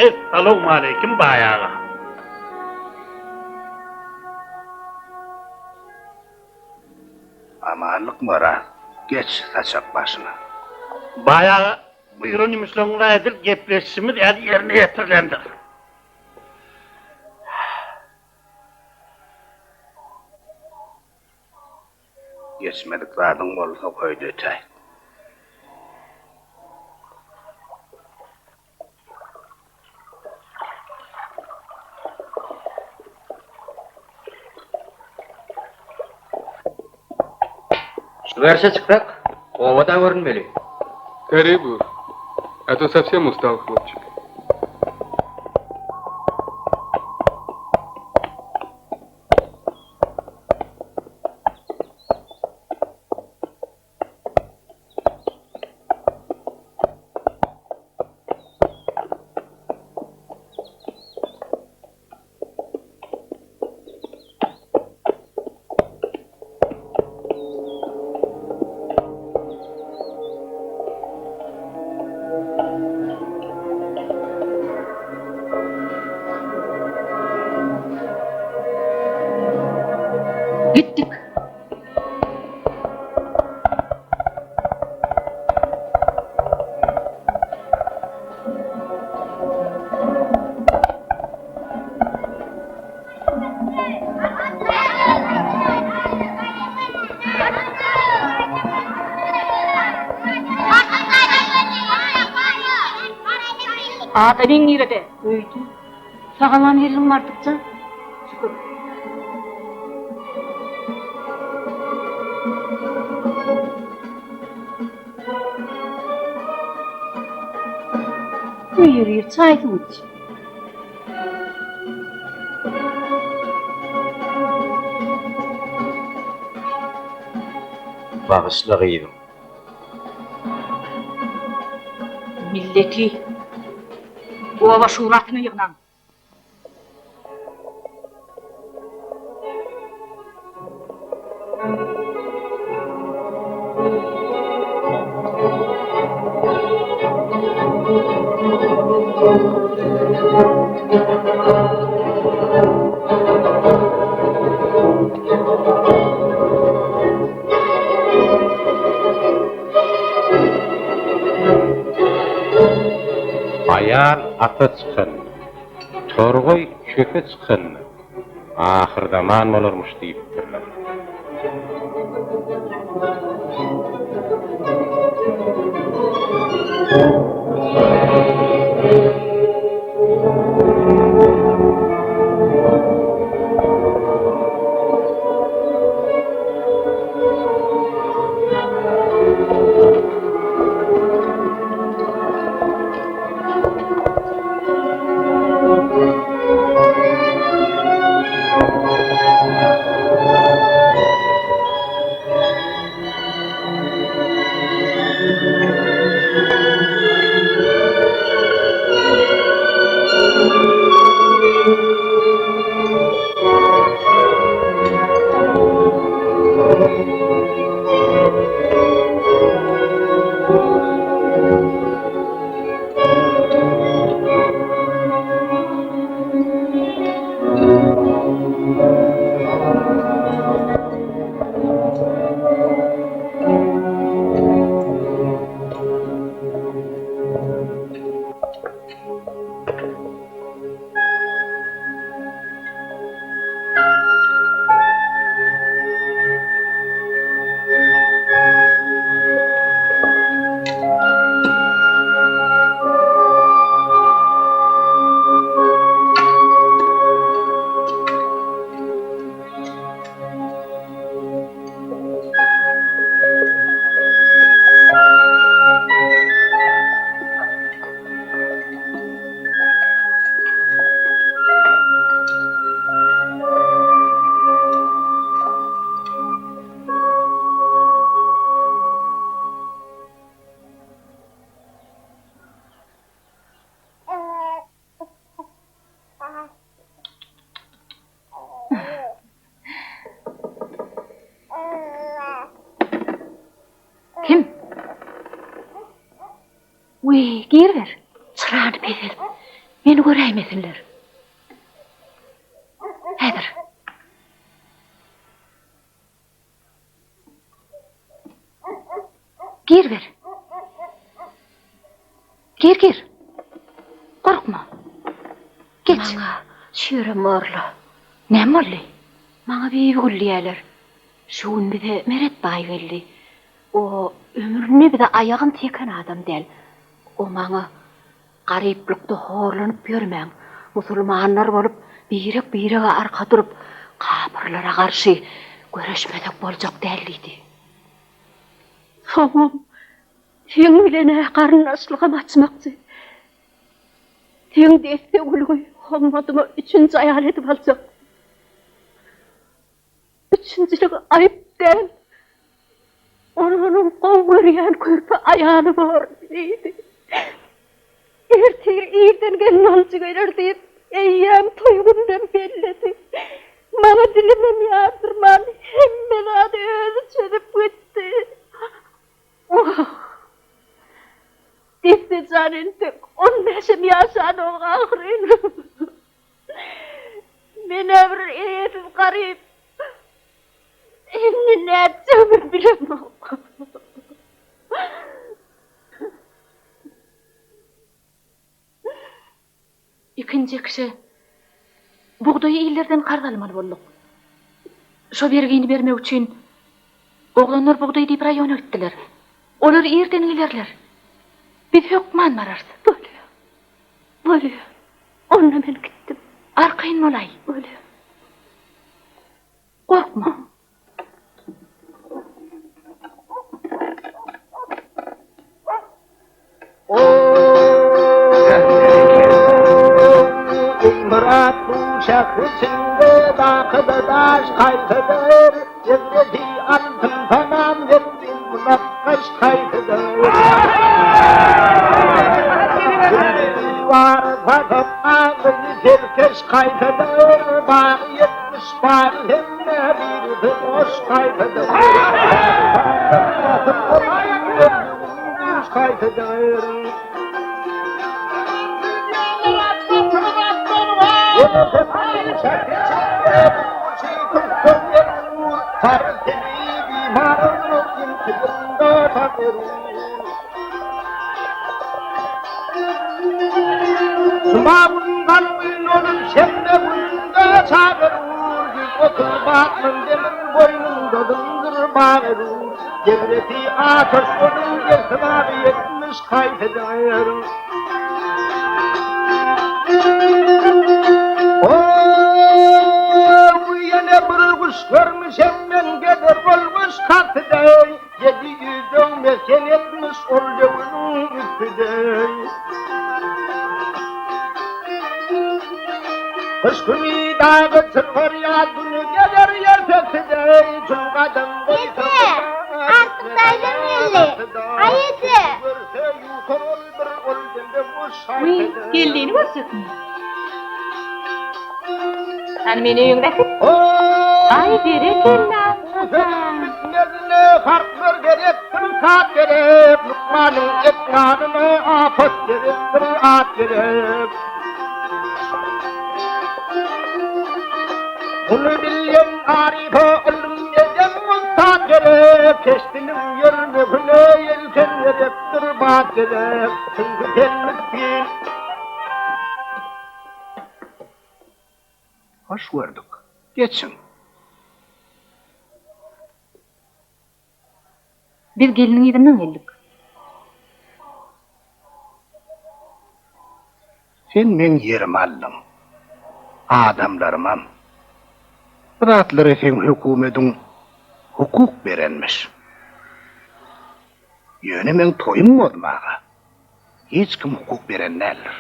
Essalawmaleýkim baý aga. Amanlyk Myrat, geç saçak başyna. Baý aga, buýran ýumuşlaryňyz edil gepleşişimiz ýaly ýerine ýetirilendir. Geçmedik zadyň bolsa goý-da ötäý. Şu gerşe çyksak, oba-da görünmeli. Skoriý бы уж, a to sowsem ustal hlopçik. Gitdik. Adamyň nirede? Öýde. Sag-aman geldiňmi Artykjan? Şükür. Öýe gir, çaý-suw iç. Bagyşla gyzym. Milleti oba şurasyna ýygnaň. Aýal ata çykan, torgaý çöpe çykan ahyrzaman bolarmyş diýipdirler. Kim? Wiý, giriber. Çyrany peselt. Meni göräýmesinler. Häzir. Giriber. Gir, gir. Gorkma. Geç. Maňa şu ýerem borla. Näme boldy? Maňa Bibigül diýýärler. Şu gün bize Meret baý geldi. O ömründe bize aýagyn çeken adam däl. O maňa Garyplykda horlanyp ýörmäň. Musulmanlar bolup, birek-birege arka durup, kapyrlara garşy göreşmesek boljak däl diýdi. Soňam seň bilen-ä garyndaşlygam açmakçy. Seň dessegülüňi Hommadyma üçünji aýal edip aljak. Üçünjilik aýyp däl. Ol onuň gowy görýän körpe aýaly bor diýdi. Ertir irden gelnalyjy geler diýip, eýýäm toý gününem belledi. Maňa dilimem ýardyrman, hemme zady özi çözüp gitdi. Wah! Desse jan entek on bäşem ýaşanok ahyryn. Men-ä bir eýesiz garyp. Indi nätjegimi bilemok. Ikinji kişi bugdaýy illerden karz almaly bolduk. Şo bergini bermek üçin oglanlar bugdaý diýip raýona gitdiler. Olar irden gelerler. Biz hökman bararys. Bolýar. Bolýar. Onda men gitdim. Arkaýyn bolaý. Bolýar. Gorkma. Şähri içinde dakyda daş haýsydyr? Jegresi altyn saman zerrin munakgaş haýsydyr? Jümle diwary sasak agyzy serkeş haýsydyr? Bagy 70 bagy hemme birisi boş haýsydyr? Basyp ol haýsydyr? Gevresi ateş onun esnabı yetmiş kaybeder. O ýene bir guş görmüşem men gezer bolmuş kapyda 700 döwme sen etmiş ol döwüniň üstüde. Gyş güni dagy çyrpar ýaz güni gezer ýer seside Çün gadam goýsa Eje, Artyk daýzam geldi. Aý eje! Görse ýutar ol bir ol dilde guş Wiý, geldini görjekmi? Hany meni öýüňe äkit. Aý, berekella, Hasan. Bitmezine harplar gerekdir, tat gerek, Lukmanyň etmanyna apat gerekdir, at gerek. Muny bilýän aryfa ylym eden ussat gerek, Keşdiniň ýörmegine ýelken gerekdir, bat gerek. Çünki sen misgin. Hoş gördük. Geçiň. Biz gelniň yzyndan geldik. Sen meň ýerimi aldyň. Adamlarymam. Bu zatlary seň hökümediň hukuk berenmiş. Ýöne meň toýum bozmaga hiç kim hukuk beren däldir.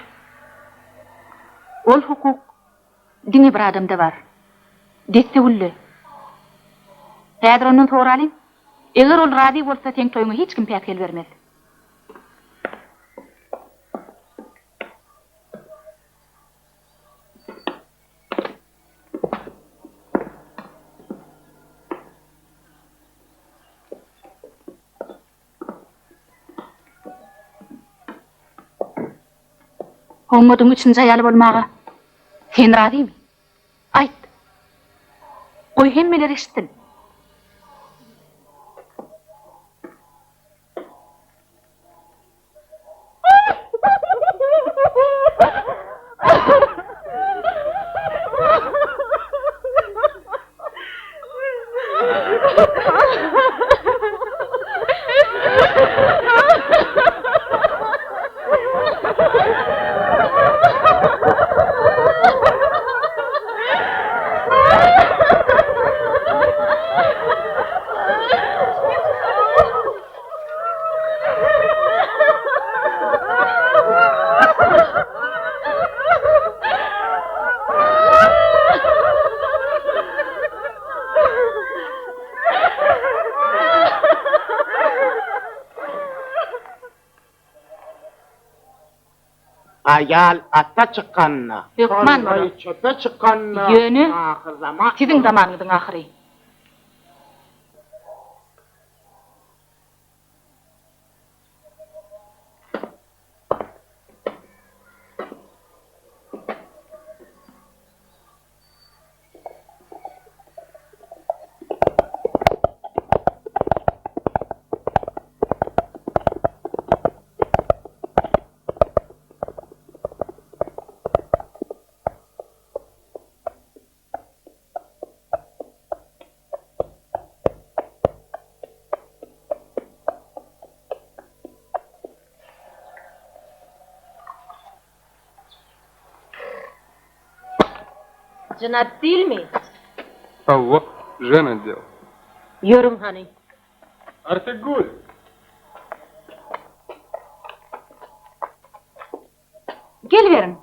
Ol hukuk diňe bir adamda bar. Dessegülde. Häzir ondan soralyň. Eger ol razy bolsa, seň toýuňa hiç kim päsgel bermez. Hommadyň üçünji aýaly bolmaga sen razymy? Aýt! Goý hemmeler eşitsin. Aýal ata çykanda, Hökman bolar. çöpe çykanda, Ýöne ahyrzaman siziň zamanyňyzyň ahyry. Jynat dilmi? Hawa, ženotdel. Ýörüň hany. Artykgül! Geliberiň.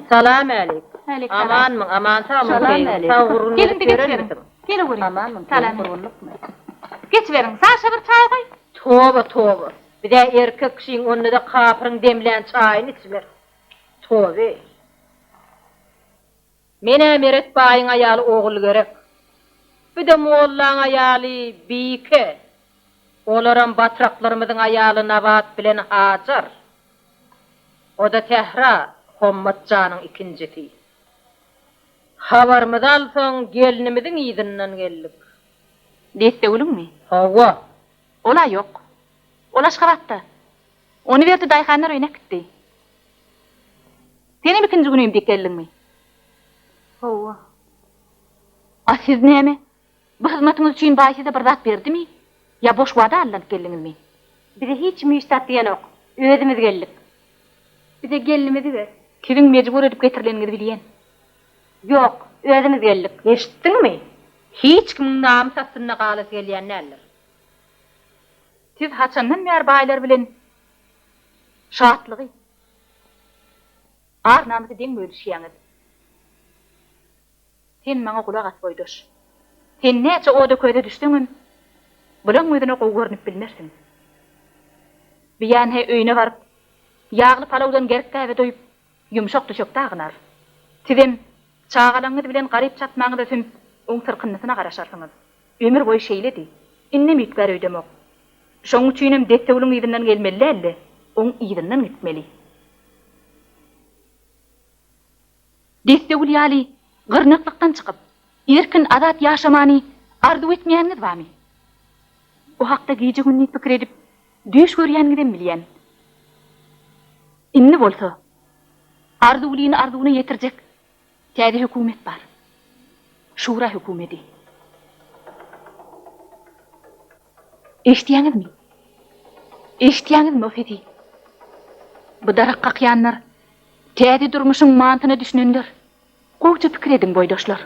Salam älik. Amanmyň, aman sagmyň Salam Sag gurgun Gelin gelip ýörenmisiň? Geleweriň. Amanmyň, Salam. gurgunlykmy? Geçiberiň. Saşa bir çaý goý. Toba, toba. Biz-ä erkek kişiň onda-da kapyryň demlän çaýyny içmeris. Toba-eý. Men-ä Meret baýyň aýaly Ogulgerek. Bu-da mollaň aýaly Bike. Olaram batraklarymyzyň aýaly Nabat bilen Hajar. O-da Sähra, Hommat janyň ikinjisi. Habarymyzy alsaň, gelnimiziň yzyndan geldik. Dessegülüňmi? Hawa. Ol-a ýok. Ol Aşgabatda. Ony Berdi daýhanlar öýüne äkitdi. Senem ikinji gün öýüm diýip geldiňmi? Hawa. A siz näme? Bu hyzmatyňyz üçin baý size bir zat berdimi? Ýa boş wada aldanyp geldiňizmi? Bize hiç kim hiç zat diýenok. Özümiz geldik. Bize gelnimizi ber. Siziň mejbur edip getirileniňizi bilýän. Ýok, özümiz geldik. Eşitdiňmi? Hiç kimiň namys astynda galasy gelýän däldir. Siz haçandan bäri baýlar bilen şatlygy, ar-namysy deň bölüşýäňiz? Sen maňa gulak as, boýdaş. Sen näçe oda-köze düşseňem, bulaň gözüne gowy görnüp bilmersiň. Biýan-he öýüne baryp, ýagly palawdan gerk-gäbe doýup, ýumşak düşekde agynar. Sizem çagalaňyz bilen garyp çatmaňyza sümüp, oň syrkyndysyna garaşarsyňyz. Ömür boýy şeýledi. Indem üýtgär öýdemok. Şoň üçinem Dessewliň yzyndan gelmeli däl-de, oň yzyndan gitmeli. Dessegül ýaly gyrnaklykdan çykyp, erkin-azat ýaşamany arzuw etmeýäniňiz barmy? O hakda gije-gündiz pikir edip, düýş görýäniňizem bilýän. Indi bolsa, Arzuwlyny arzuwyna ýetirjek täze hökümet bar. Şura hökümedi. Eşidýäňizmi? Eşidýäňizmi o sesi? Bu darak kakýanlar täze durmuşyň manysyna düşünenler. Gowja pikir ediň, boýdaşlar.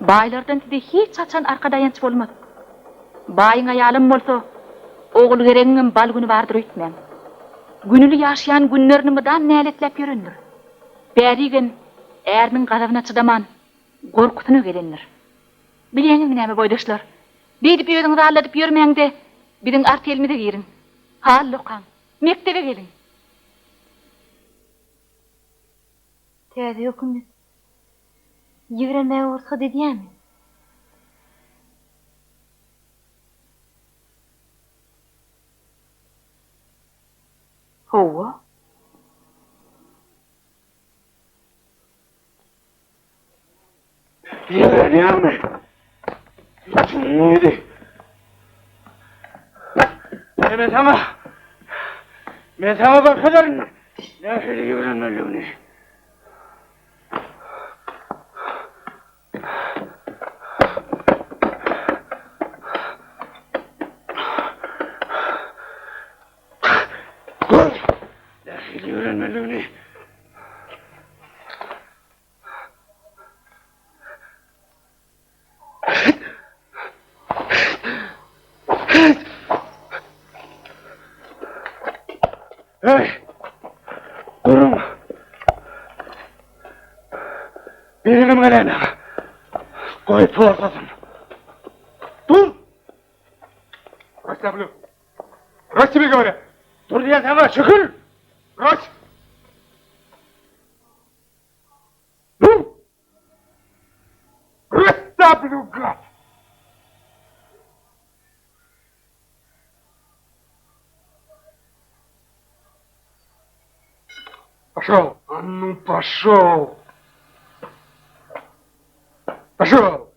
Baýlardan size hiç haçan arka daýanç bolmaz. Baýyň aýalam bolsa, Ogulgeregiňem bal güni bardyr öýtmäň. Günüli ýaşaýan günlerini mydam näletläp ýörendir. Bärigem äriniň gazabyna çydaman, gorkusyna gelendir. Bilýäňizmi näme, boýdaşlar? Beýdip özüňizi aldadyp ýörmäň-de, biziň artelimize giriň. Haly okaň. Mekdebe geliň. Täze hökümet ýigrenmäge rugsat edýärmi? Hawa. Ýigrenýäňmi? Jyňňydy. Men saňa, men saňa görkezerin nähili ýigrenmelidigini. Gör, nähili ýigrenmelidigini. Hey! Duruň! Birinim gelene. Goý porsasyn. Dur! Брось Брось тебе говорят! Dur diýen saňa, çekil! Брось! Dur! Расставлю, гад! Пошел! А ну, пошел! Пошел!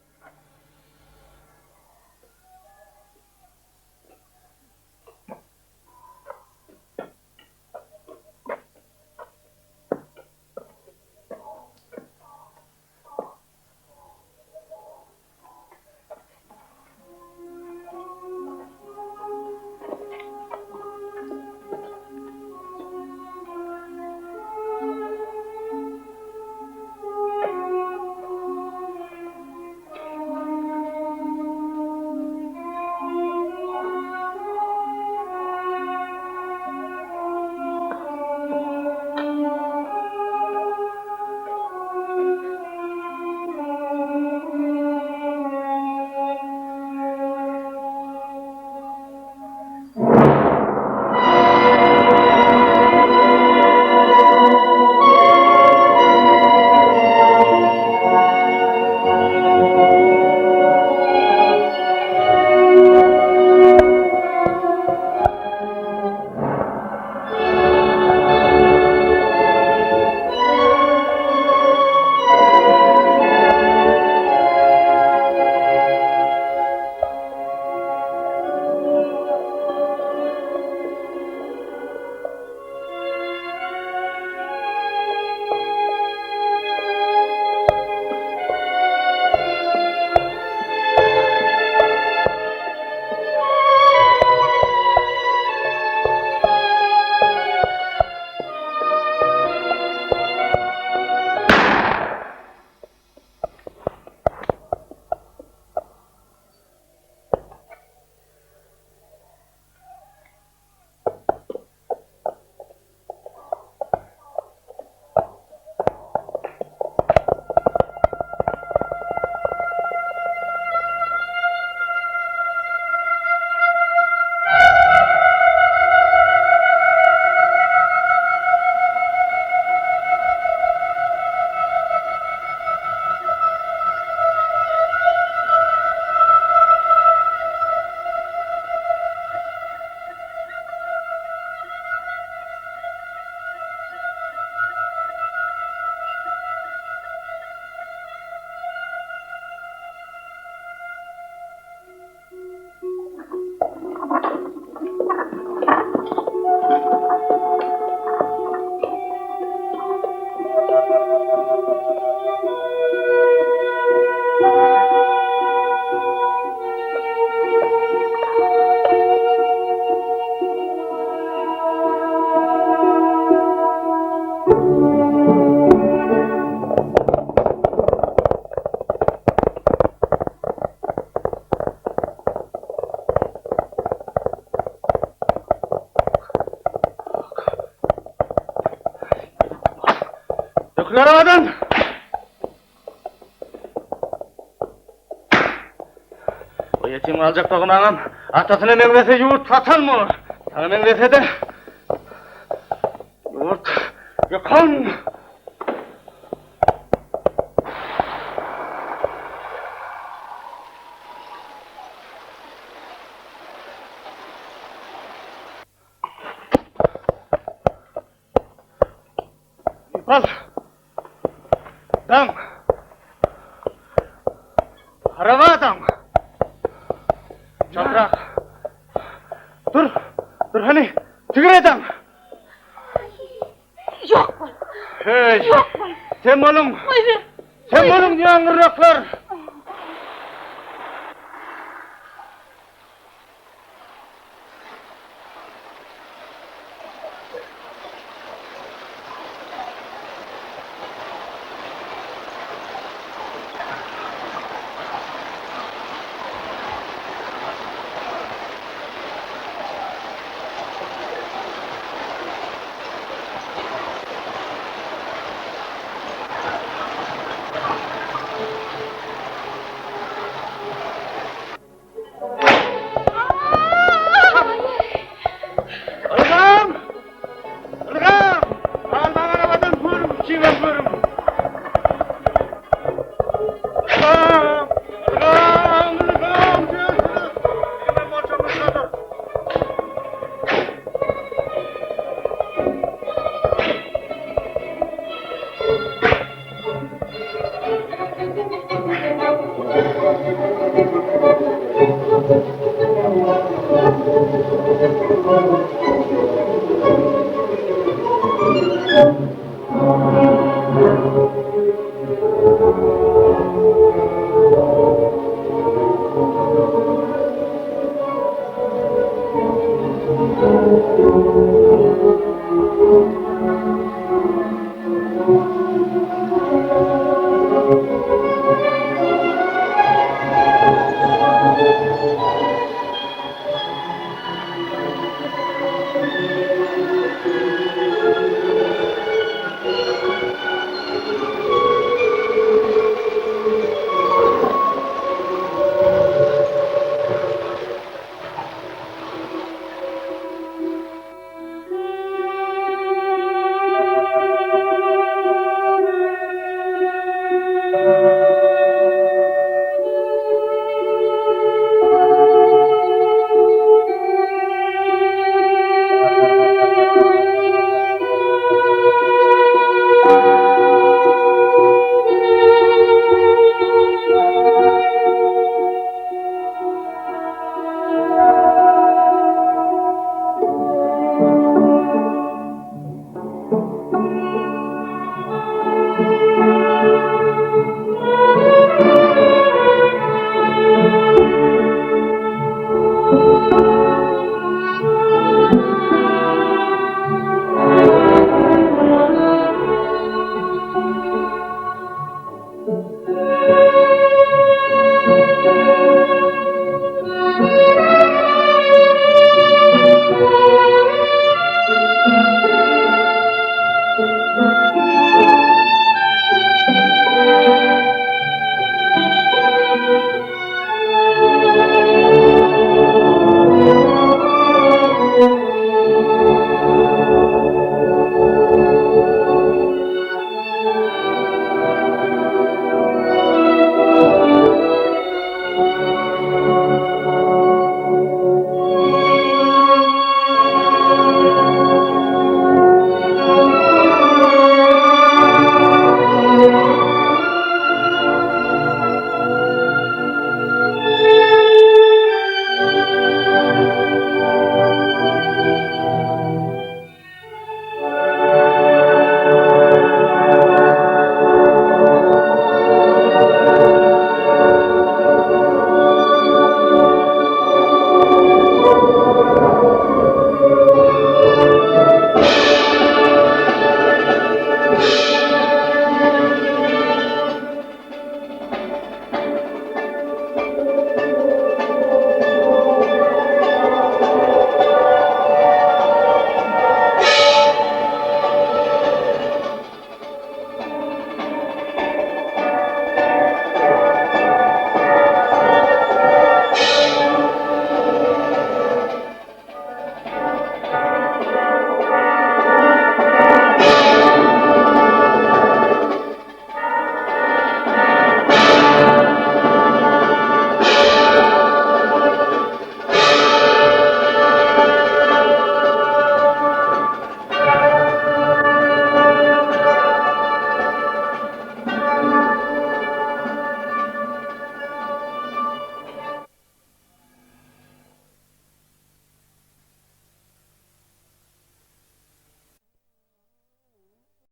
Çekil arabadan! O ýetim galjak dogmaňam atasyna meňzese ýurt satan bor. Saňa meňzese-de ýurt ýykan. Al. Daň. Araba daň. Çaprak. Dur. Dur hany. Tigre daň. Ýok bol. Hey. Ýok bol. Sen boluň. Goýber. Sen boluň ýaňgyraklar. Ylgam! Ylgam! Almaň arabadan görüň, kimem görüň. Ylgam! Ylgam! Ylgam! Diýersiňiz. Kimem bolsa muşdadyr.